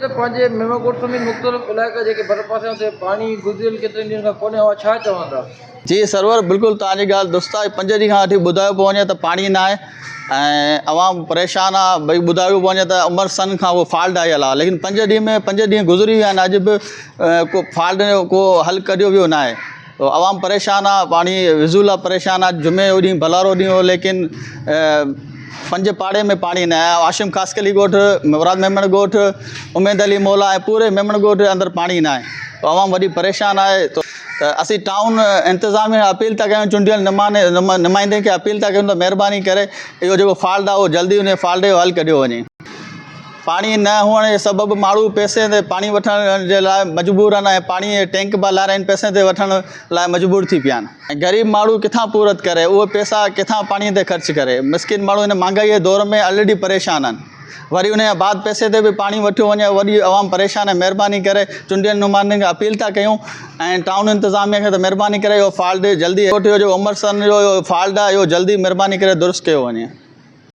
ته پنهنجي ميمڻ ڳوٺ سميت مختلف علائقا جيڪي ڀرپاسي آهن اتي پاڻي گذريل ڪيترن ڏينهن کان ڪونهي اوهان ڇا چوندا؟ جي سرور بلڪل توهان جي ڳالهه درست آهي پنج ڏينهن کان وٺي ٻڌايو پيو وڃي ته پاڻي ناهي ۽ عوام پريشان آهي ڀئي ٻڌايو پيو وڃي ته عمر سن کان اهو فالٽ آيل آهي ليڪن پنج ڏينهن ۾ پنج ڏينهن گذري ويا آهن اڄ به ڪو فالٽ جو ڪو حل ڪڍيو ويو ناهي عوام پريشان آ پاڻي وضو لاء پريشان آ جمعي جو ڏينهن ڀلارو ڏينهن هو ليڪن پنج پاڙي ۾ پاڻي نه آيو هاشم خاصخيلي ڳوٺ مراد ميمڻ ڳوٺ اميد علي مولا ۽ پوري ميمڻ ڳوٺ اندر پاڻي نه آهي عوام وڏي پريشان آهي ته اسين ٽائون انتظاميه کي اپيل ٿا ڪيون چونڊيل نمائندن کي اپيل ٿا ڪيون ته مهرباني ڪري اهو جيڪو فالٽ آهي اهو جلدي ان فالٽ جو حل ڪڍيو وڃي. پاڻي نه هئڻ جي سبب ماڻهو پئسي تي پاڻي وٺڻ جي لاء مجبور آهن ۽ پاڻي جي ٽينڪ به لارائين پئسي تي وٺڻ لاء مجبور ٿي پيا آهن ۽ غريب ماڻهو ڪٿان پورت ڪري اهي پئسا ڪٿان پاڻي تي خرچ ڪري مسڪين ماڻهو هن مهانگائي جي دور ۾ آلريڊي پريشان آهن وري ان جي بعد پئسي تي به پاڻي وٺيو وڃي وڏي عوام پريشان آهي مهرباني ڪري چونڊيل نمائندن کي اپيل ٿا ڪيون ۽ ٽائون انتظاميه کي ته مهرباني ڪري اهو فالٽ جلدي جو عمر سن جو فالٽ آهي اهو جلدي مهرباني ڪري درست ڪيو وڃي.